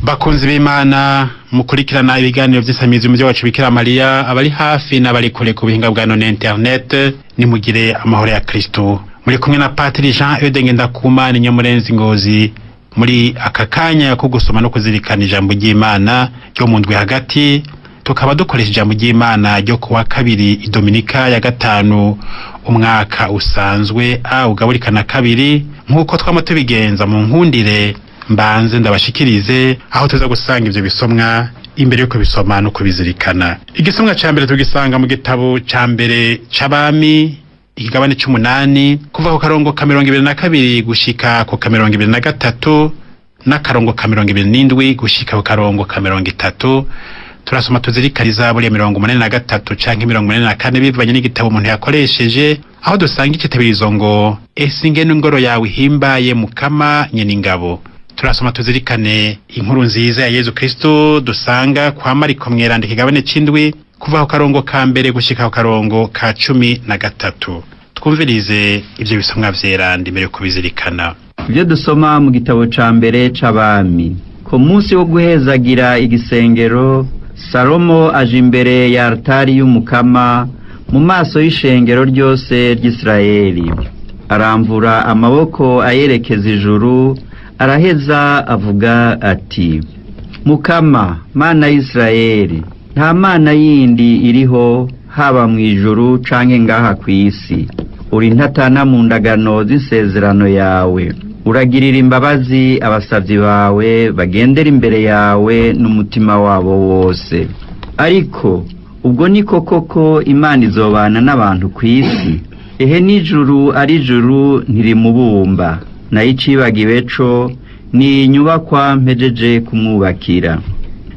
Bakunzi b'Imana mukurikirana ibiganiro vy'isamizi umuvyeyi wacu Bikira Mariya, abari hafi n'abari kure ku buhinga bwa none internet, nimugire amahoro ya Kristo. Muri kumwe na Patiri Jean Eude Ngendakumana Nyamurenzi Ngozi muri aka kanya ko gusoma no kuzirikana ijambo ry'Imana ryo mu ndwi hagati, tukaba dukoresha ijambo ry'Imana ryo kuwa kabiri, idominika ya gatanu umwaka usanzwe A ugaburikana kabiri. Nk'uko twama tubigenza, mu nkundire mbanze ndabashikirize aho tuza gusanga ivyo bisomwa imbere yuko bisoma no kubizirikana. Igisomwa ca mbere tugisanga mu gitabo ca mbere c'Abami, ikigabane c'umunani, kuva ku karongo ka 22 gushika ku ka 23, n'akarongo ka 27 gushika ku karongo ka 30. Turasoma tuzirikana izaburi ya 83 canke 84, bivanye n'igitabo umuntu yakoresheje, aho dusanga icitabirizo ngo: "Ese ingene ingoro yawe ihimbaye, Mukama Nyeningabo!" Turasoma tuzirikane inkuru nziza ya Yezu Kristo dusanga kwa Mariko mweranda, ikigabane c'indwi, kuva ku karongo ka mbere gushika ku karongo ka 13. Twumvirize ivyo bisomwa vyeranda imbere yo kubizirikana. Ibyo dusoma mu gitabo ca mbere c'Abami. Ku munsi wo guhezagira igisengero, Salomo aja imbere ya altari y'Umukama mu maso y'ishengero ryose ry'Isirayeli, aramvura amaboko ayerekeza ijuru, araheza avuga ati: "Mukama Mana y'Isirayeli, nta mana yindi iriho haba mu ijuru canke ngaha ku isi, uri ntatana mu ndagano z'isezerano yawe, uragirira imbabazi abasavyi bawe bagendera imbere yawe n'umutima wabo wose. Ariko ubwo niko koko Imana izobana n'abantu ku isi? Ehe, n'ijuru ari ijuru ntirimubumba, nayo icibagiwe co ni inyubakwa mpejeje kumwubakira.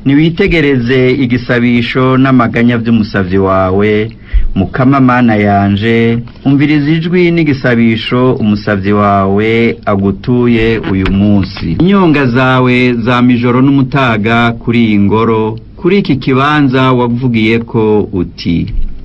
Niwitegereze igisabisho n'amaganya vy'umusavyi wawe, Mukama Mana yanje, umviriza ijwi n'igisabisho umusavyi wawe agutuye uyu munsi. Inyonga zawe za mijoro n'umutaga kuri iyi ngoro, kuri iki kibanza wavugiye ko uti: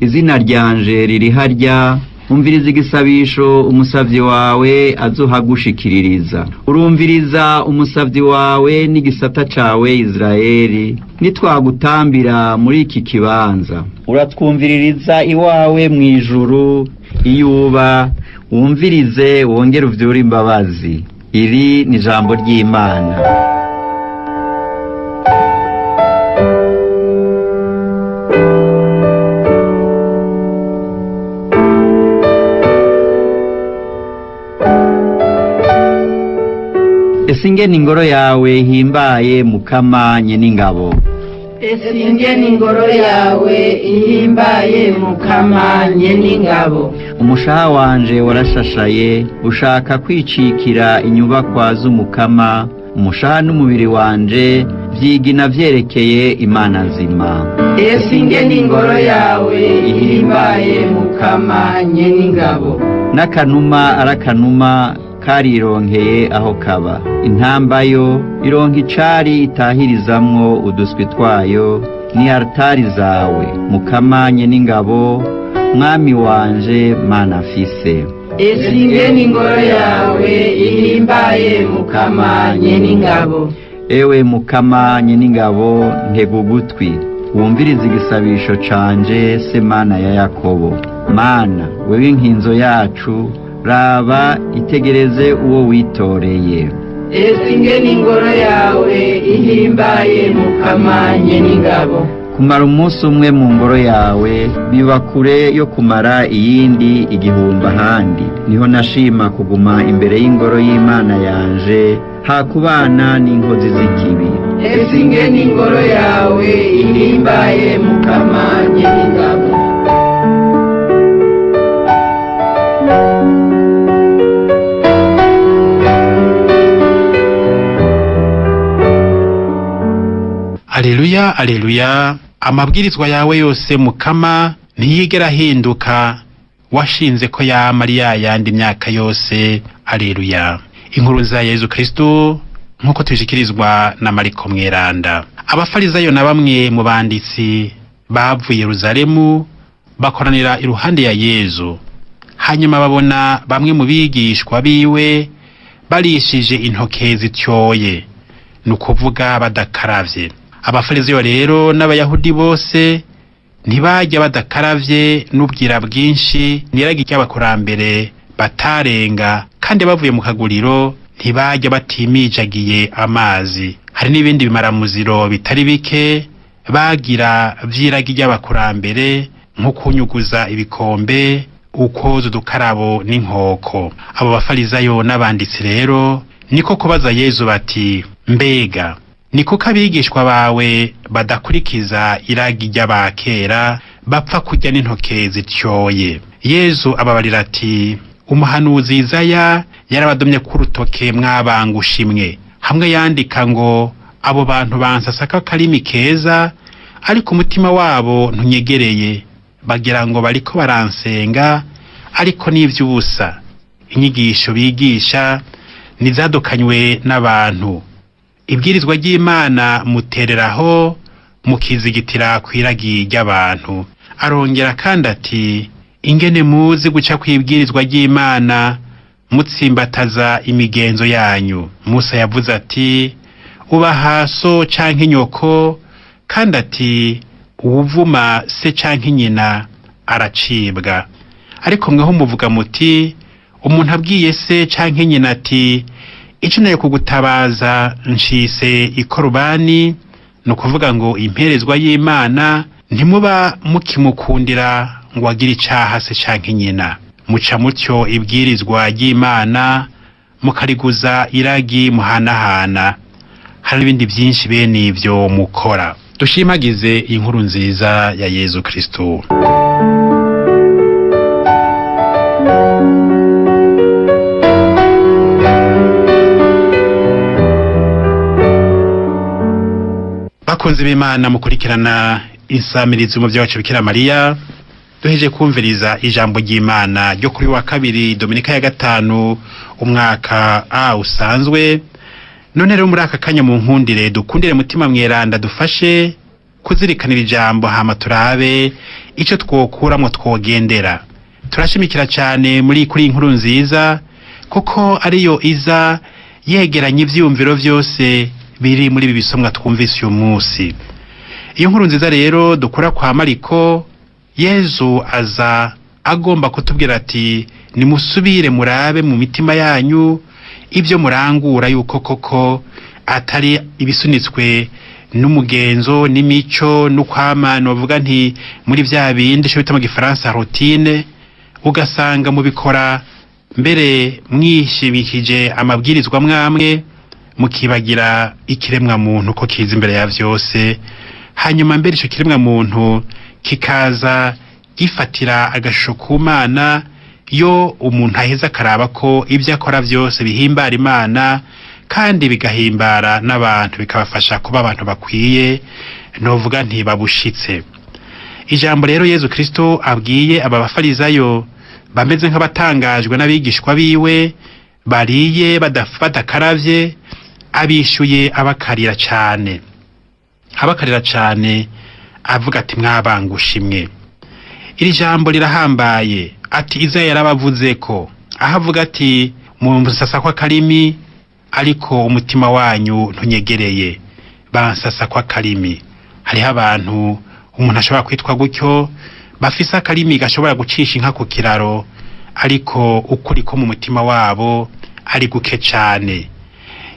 'Izina ryanje riri harya.' Umviriza igisabisho umusavyi wawe azohagushikiririza, urumviriza umusavyi wawe n'igisata cawe Israeli, nitwagutambira muri iki kibanza. Uratwumviririza iwawe mu ijuru iyo uba, wumvirize wongere uvyure imbabazi." Iri ni ijambo ry'Imana. Ese ingene ingoro yawe ihimbaye, Mukama Nyeningabo! Ese ingene ingoro yawe ihimbaye, Mukama Nyeningabo! Umushaha wanje warashashaye, ushaka kwicikira inyubakwa z'Umukama. Umushaha n'umubiri wanje vyigina vyerekeye Imana nzima. Ese ingene ingoro yawe ihimbaye, Mukama Nyeningabo! N'akanuma arakanuma karironkeye aho kaba, intamba yo ironka icari itahirizamwo uduswi twayo. Ni altari zawe, Mukama Nyeningabo, Mwami wanje, Mana mfise. Ese ingene ingoro yawe ihimbaye, Mukama Nyeningabo! Ewe Mukama Nyeningabo, ntega ugutwi wumvirize igisabisho canje, se Mana ya Yakobo. Mana wewe inkinzo yacu, raba itegereze uwo witoreye. Ese ingene ingoro yawe ihimbaye, Mukama Nyeningabo! Kumara umunsi umwe mu ngoro yawe biba kure yo kumara iyindi igihumbi ahandi. Niho nashima kuguma imbere y'ingoro y'Imana yanje, hakubana n'inkozi z'ikibi. Ese ingene ingoro yawe ihimbaye, Mukama Nyeningabo! Aleluya, aleluya! Amabwirizwa yawe yose, Mukama, ntiyigera ahinduka, washinze ko yama ari yayandi imyaka yose. Aleluya. Inkuru za Yezu Kristo nk'uko tubishikirizwa na Mariko mweranda. Abafarizayo na bamwe mu banditsi bavuye Yeruzalemu bakoranira iruhande ya Yezu. Hanyuma babona bamwe mu bigishwa biwe barishije intoke zityoye. Ni ukuvuga badakaravye. Abafariziyo rero n'Abayahudi bose ntibajya badakaravye n'ubwira bwinshi niragi ry'abakurambere batarenga, kandi bavuye mu kaguriro ntibajya batimijagiye amazi. Hari n'ibindi bimaramuziro bitari bike bagira vy'iragi ry'abakurambere, nko kunyuguza ibikombe, ukwoza udukarabo n'inkoko. Abo bafarizayo n'abanditsi rero niko kubaza Yezu bati: "Mbega ni kuko abigishwa bawe badakurikiza iragi ry'abakera, bapfa kurya n'intoke zityoye?" Yezu ababarira ati: "Umuhanuzi Izaya yarabadomye ku rutoke, mwabangushimwe, hamwe yandika ngo: 'Abo bantu bansasaka akarimi keza, ariko umutima wabo ntunyegereye. Bagira ngo bariko baransenga, ariko n'ivy'ubusa. Inyigisho bigisha nizadukanywe n'abantu. Ibwirizwa ry'Imana mutereraho, mukizigitira kw'iragi ry'abantu.'" Arongera kandi ati: "Ingene muzi guca kw'ibwirizwa ry'Imana, mutsimbataza imigenzo yanyu. Musa yavuze ati: 'Ubaha so canke nyoko,' kandi ati: 'Uwuvuma se canke nyina aracibwa.' Ariko mweho muvuga muti: 'Umuntu abwiye se canke nyina ati: Ico nayo kugutabaza nshise ikorubani,' ni ukuvuga ngo imperezwa y'Imana, ntimuba mukimukundira ngo agire icaha se canke nyina. Muca mutyo ibwirizwa ry'Imana, mukariguza iragi muhanahana. Hari n'ibindi byinshi bene ivyo mukora." Dushimagize inkuru nziza ya Yezu Kristo. Bakunzi b'Imana mukurikirana insamirizi mu byacu Bikira Mariya, duheje kumviriza ijambo ry'Imana ryo kuri wa kabiri, Dominika ya gatanu, umwaka A usanzwe. None rero muri aka kanya mu nkundire dukundire Mutima Mweranda dufashe kuzirikanira ijambo, hama turabe ico twokuramwo twogendera. Turashimikira cyane muri kuri inkuru nziza, kuko ariyo iza yegeranya ivyiyumviro vyose biri muri ibi bisomwa twumvise uyu munsi. Iyo nkuru nziza rero dukura kwa Mariko, Yezu aza agomba kutubwira ati: "Nimusubire murabe mu mitima yanyu ibyo murangura, yuko koko atari ibisunitswe n'umugenzo n'imico n'ukwamana, bavuga nti muri vya bindi ico bita mu gifaransa routine, ugasanga mubikora mbere mwishimikije amabwirizwa mwamwe, mukibagira ikiremwa muntu ko kiza imbere ya vyose. Hanyuma mbere ico kiremwa muntu kikaza gifatira agashusho ku Mana, yo umuntu aheza akaraba ko ibyo akora byose bihimbara Imana kandi bigahimbara n'abantu, bikabafasha kuba abantu bakwiye, novuga ntibabushitse." Ijambo rero Yezu Kristo abwiye aba bafarizayo bameze nk'abatangajwe n'abigishwa biwe bariye badakaravye, abishuye abakarira cane, abakarira cane, avuga ati: "Mwabangushimwe." Iri jambo rirahambaye. Ati: "Izaya yarabavuze ko," aho avuga ati: "Munsasa kw'akarimi, ariko umutima wanyu ntunyegereye." Bansasa kw'akarimi. Hariho abantu umuntu ashobora kwitwa gutyo, bafise akarimi gashobora gucisha inka ku kiraro, ariko ukuri ko mu mutima wabo ari guke cane.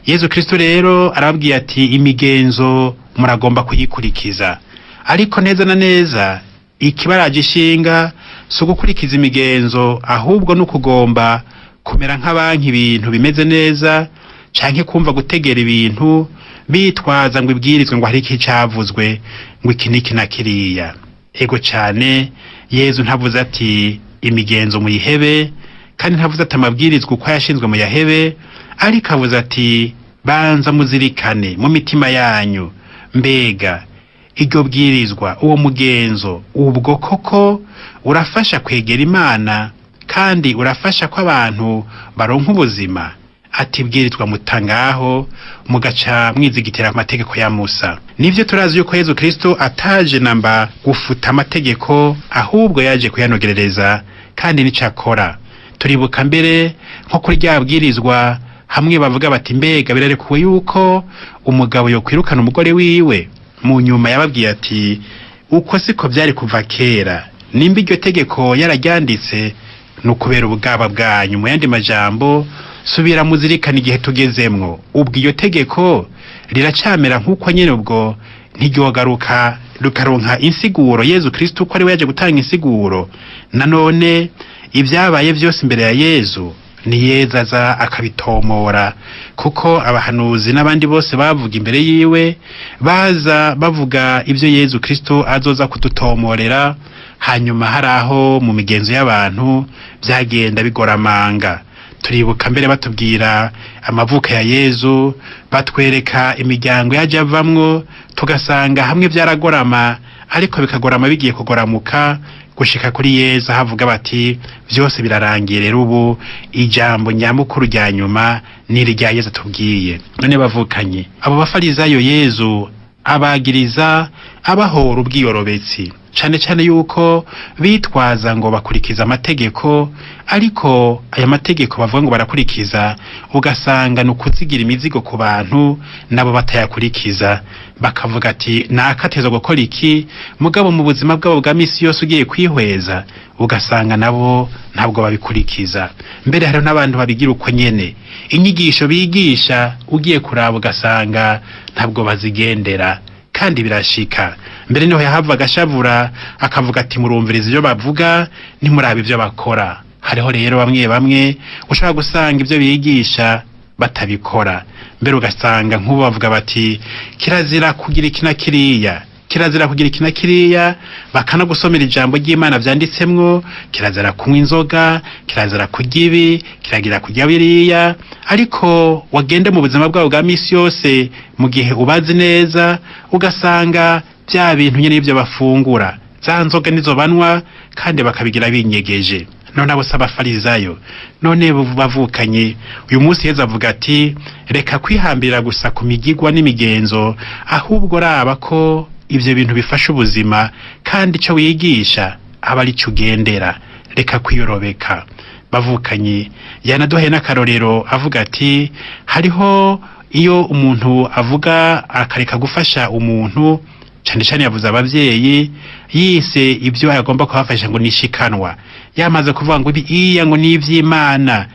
Yezu Kristo rero arababwiye ati: "Imigenzo muragomba kuyikurikiza, ariko neza na neza ikibaraje ishinga si ugukurikiza imigenzo, ahubwo ni ukugomba kumera nk'abanki ibintu bimeze neza, canke kumva gutegera ibintu bitwaza ngo ibwirizwe, ngo hari iki cavuzwe, ngo iki niki na kiriya." Ego cane, Yezu ntavuze ati: "Imigenzo muyihebe," kandi ntavuze ati: "Amabwirizwa uko yashinzwe muyahebe," ariko avuze ati: "Banza muzirikane mu mitima yanyu, mbega iryo bwirizwa, uwo mugenzo, ubwo koko urafasha kwegera Imana kandi urafasha ko abantu baronka ubuzima?" Ati: "Bwirizwa mutangaho, mugaca mwizigitira amategeko ya Musa." Nivyo, turazi yuko Yezu Kristo ataje namba gufuta amategeko, ahubwo yaje kuyanogerereza, kandi nico akora. Turibuka mbere nko kuri rya bwirizwa Hamwe bavuga bati: "Mbega birarekuwe yuko umugabo yokwirukana umugore wiwe?" Mu nyuma yababwiye ati: "Uko siko byari kuva kera. Nimba iryo tegeko yararyanditse, ni ukubera ubugaba bwanyu." Mu yandi majambo, subira muzirikana igihe tugezemwo. Ubwo iryo tegeko riracamera nk'uko nyene, ubwo ntiryogaruka rukaronka insiguro Yezu Kristo ko ari we yaje gutanga insiguro? Nanone ibyabaye byose imbere ya Yezu, ni Yezu aza akabitomora, kuko abahanuzi n'abandi bose bavuga imbere yiwe baza bavuga ibyo Yezu Kristo azoza kudutomorera. Hanyuma hari aho mu migenzo y'abantu byagenda bigoramanga. Turibuka mbere batubwira amavuko ya Yezu, batwereka imiryango yaje avamwo, tugasanga hamwe byaragorama, ariko bikagorama bigiye kugoramuka gushika kuri Yezu, havuga bati: "Byose birarangiye rero, ubu ijambo nyamukuru rya nyuma ni irya Yezu tubwiye." None bavukanye, abo bafarizayo Yezu abagiriza abahora ubwiyorobetsi, cane cane yuko bitwaza ngo bakurikiza amategeko, ariko aya mategeko bavuga ngo barakurikiza, ugasanga ni ukuzigira imizigo ku bantu, nabo batayakurikiza. Bakavuga ati: "Nakateza gukora iki," mugabo mu buzima bwabo bwa misi yose ugiye kwihweza ugasanga nabo ntabwo babikurikiza. Mbere hariho n'abantu babigira uko nyene, inyigisho bigisha ugiye kuraba ugasanga ntabwo bazigendera. Kandi birashika mbere niho yahava agashavura, akavuga ati: "Murumviriza ibyo bavuga, ntimurabe ibyo bakora." Hariho rero bamwe bamwe ushobora gusanga ibyo bigisha batabikora. Mbere ugasanga nk'ubu bavuga bati: "Kirazira kugira iki na kiriya, kirazira kugira iki na kiriya," bakanagusomera ijambo ry'Imana vyanditsemwo: kirazira kunywa inzoga, kirazira kurya ibi, kiragira kurya biriya. Ariko wagende mu buzima bwabo bwa misi yose, mu gihe ubazi neza, ugasanga bya bintu nyene nivyo bafungura, za nzoga nizo banwa, kandi bakabigira binyegeje. None abo si abafarizayo? None bavukanye, uyu munsi Yezu avuga ati: "Reka kwihambira gusa ku migigwa n'imigenzo, ahubwo raba ko ivyo bintu bifasha ubuzima, kandi ico wigisha aba ari cyo ugendera. Reka kwiyorobeka." Bavukanye, yanaduhaye n'akarorero, avuga ati: "Hariho iyo umuntu avuga akareka gufasha umuntu," cane cane yavuze abavyeyi, yise ibyo agomba kubafasha ngo nishikanwa, yamaze kuvuga ngo ibi iya ngo ni ivy'Imana.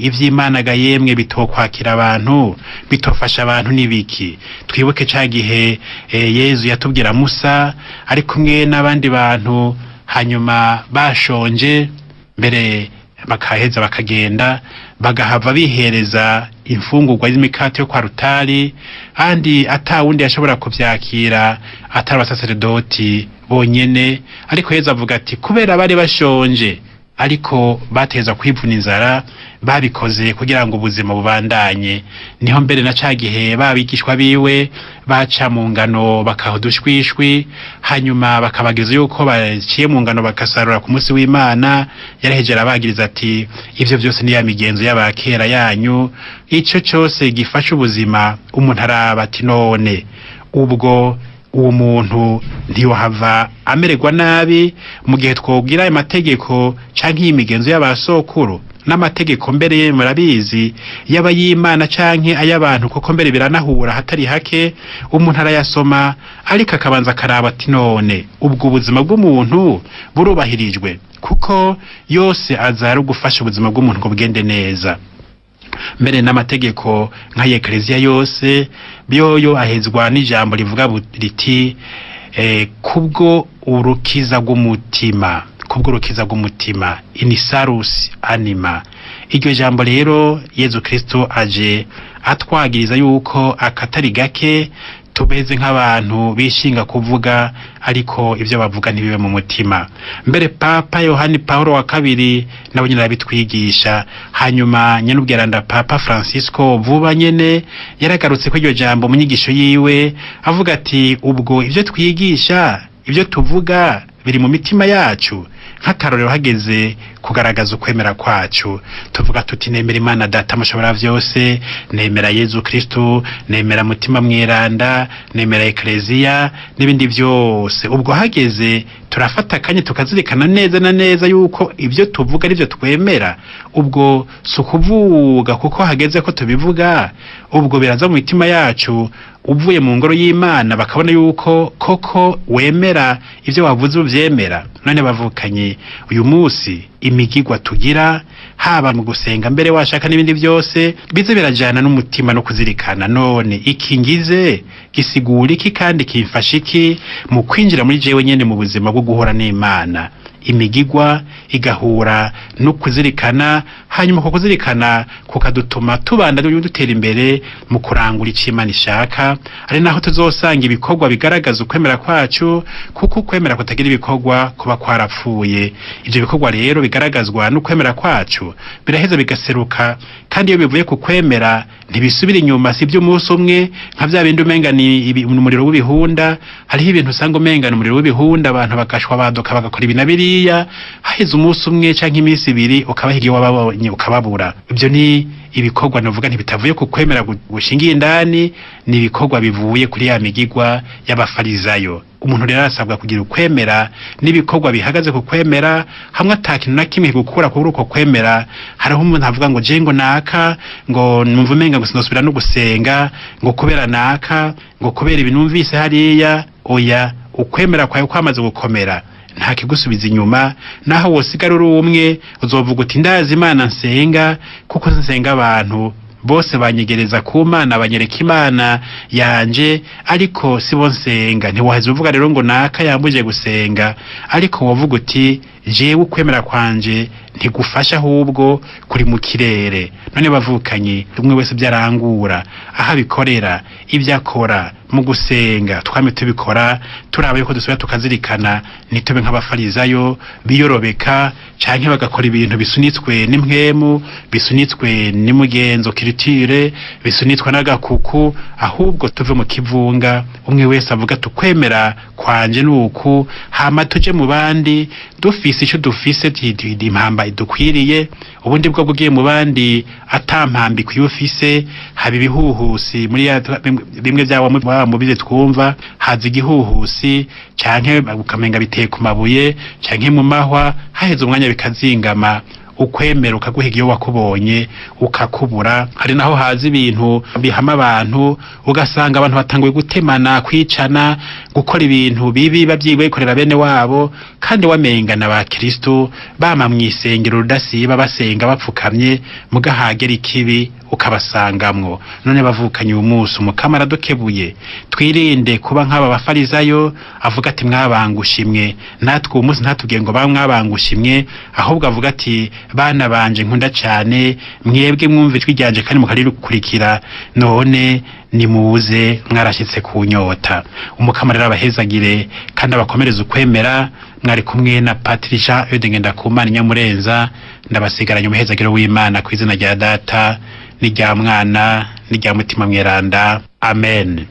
Ivy'Imana ga yemwe bitokwakira abantu, bitofasha abantu nibiki? Twibuke ca gihe Yezu yatubwira Musa ari kumwe n'abandi bantu, hanyuma bashonje, mbere bakaheza bakagenda bagahava bihereza imfungurwa z'imikate yo kwa rutari, kandi ata wundi yashobora kuvyakira atari abasaseredoti bonyene. Ariko Yezu avuga ati: "Kubera bari bashonje, ariko bateza kwivuna inzara, babikoze kugira ngo ubuzima bubandanye." Niho mbere na ca gihe babigishwa biwe baca mu ngano bakaha udushwishwi, hanyuma bakabagiriza yuko baciye mu ngano bakasarura ku munsi w'Imana, yarahejera abagiriza ati: "Ivyo byose ni ya migenzo y'abakera yanyu." Ico cose gifasha ubuzima, umuntu araba ati: "None ubwo uwo muntu ntiyohava amererwa nabi mu gihe twobwira ayo mategeko canke iyi migenzo y'abasokuru n'amategeko?" Mbere murabizi, yaba y'Imana canke ay'abantu, kuko mbere biranahura hatari hake, umuntu arayasoma ariko akabanza akaraba ati: "None ubwo ubuzima bw'umuntu burubahirijwe?" Kuko yose aza ari ugufasha ubuzima bw'umuntu ngo bugende neza. Mbere n'amategeko nka ekleziya yose byoyo ahezwa n'ijambo rivuga riti kubwo urukiza rw'umutima, kubwo urukiza rw'umutima, in salus anima. Iryo jambo rero Yezu Kristo aje atwagiriza yuko akatari gake tumeze nk'abantu bishinga kuvuga, ariko ibyo bavuga ntibibe mu mutima. Mbere Papa Yohani Paulo wa kabiri nabo nyene arabitwigisha. Hanyuma nyenubweranda Papa Francisco vuba nyene yaragarutse ko iryo jambo mu nyigisho yiwe, avuga ati: "Ubwo ibyo twigisha, ibyo tuvuga biri mu mitima yacu?" Nk'akarorero, hageze kugaragaza ukwemera kwacu, tuvuga tuti: "Nemera Imana Data mushobora vyose, nemera Yezu Kristu, nemera Mutima Mweranda, nemera Ekleziya," n'ibindi vyose. Ubwo hageze Turafata akanya tukazirikana neza na neza yuko ibyo tuvuga aribyo twemera. Ubwo si ukuvuga kuko hageze ko tubivuga, ubwo biraza mu mitima yacu. Uvuye mu ngoro y'Imana bakabona yuko koko wemera ibyo wavuze, ubyemera. None bavukanye, uyu munsi imigigwa tugira, haba mu gusenga, mbere washaka n'ibindi byose, bize birajana n'umutima no kuzirikana: none iki ngize gisigura iki, kandi kimfasha iki mu kwinjira muri jewe nyene mu buzima bwo guhura n'Imana? Imigigwa igahura no kuzirikana, hanyuma ku kuzirikana kukadutuma tubanda dutera imbere mu kurangura icyo Imana ishaka, ari naho tuzosanga ibikorwa bigaragaza ukwemera kwacu, kuko ukwemera kutagira ibikorwa kuba kwarapfuye. Ibyo bikorwa rero bigaragazwa n'ukwemera kwacu biraheza bigaseruka, kandi iyo bivuye ku kwemera ntibisubira inyuma. Si iby'umunsi umwe nka bya bindi umenga ni umuriro w'ibihunda. Hariho ibintu usanga umenga ni umuriro w'ibihunda, abantu bagashwa baduka bagakora ibi na biriya, haheze umunsi umwe canke iminsi ibiri ukabahiga iyo wababonye ukababura. Ibyo ni ibikorwa navuga ntibitavuye ku kwemera gushingiye indani, ni ibikorwa bivuye kuri ya migigwa y'abafarizayo. Umuntu rero arasabwa kugira ukwemera n'ibikorwa bihagaze ku kwemera, hamwe ata kintu na kimwe gukura kuri uko kwemera. Hariho umuntu avuga ngo je ngo naka, ngo numva umenga ngo sinosubira no gusenga, ngo kubera naka, ngo kubera ibintu numvise hariya. Oya, ukwemera kwawe kwamaze gukomera, nta kigusubiza inyuma. Naho wosigara uri umwe, uzovuga uti: "Ndazi Imana nsenga, kuko nsenga abantu bose banyegereza ku Mana, banyereka Imana yanje, ariko sibo nsenga." Ntiwaheza uvuga rero ngo naka yambuje gusenga, ariko wovuga uti: "Jewe ukwemera kwanje ntigufasha, ahubwo kuri mu kirere." None bavukanye, umwe wese ibyo arangura, aho abikorera, ibyo akora mu gusenga, twame tubikora turaba yuko dusubira tukazirikana, ntitube nk'abafarizayo biyorobeka canke bagakora ibintu bisunitswe n'impwemu, bisunitswe n'umugenzo kiritire, bisunitswe n'agakuku, ahubwo tuve mu kivunga. Umwe wese avuga tukwemera kwanje nuku, hama tuje mu bandi dufise ico dufise, impamba idukwiriye. Ubundi bwo bugiye mu bandi ata mpamba ikwiye ufise, haba ibihuhusi muri ya bimwe bya wa mubize twumva, haza igihuhusi canke ukamenga biteye ku mabuye canke mu mahwa, haheze umwanya bikazingama, ukwemera ukaguhiga iyo wakubonye ukakubura. Hari naho haza ibintu bihama abantu, ugasanga abantu batanguye gutemana, kwicana, gukora ibintu bibi babyikorera bene wabo, kandi wamengana ba Kristo bama mw'isengero rudasiba, basenga bapfukamye, mugahagera ikibi ukabasangamwo. None bavukanye, uyu munsi Umukama aradukebuye, twirinde kuba nk'aba bafarizayo avuga ati: "Mwabangushimwe." Natwe uyu munsi ntatubwiye ngo ba mwabangushimwe, ahubwo avuga ati: "Bana banje nkunda cyane, mwebwe mwumva ijwi ryanje kandi mukarikurikira, none nimuze, mwarashyitse ku nyota." Umukama rero abahezagire kandi abakomereze ukwemera. Mwari kumwe na Patricia Eude Ngendakumana Nyamurenza. Ndabasigaranye umuhezagiro w'Imana ku izina rya Data n'irya Mwana n'irya Mutima Mweranda. Amen.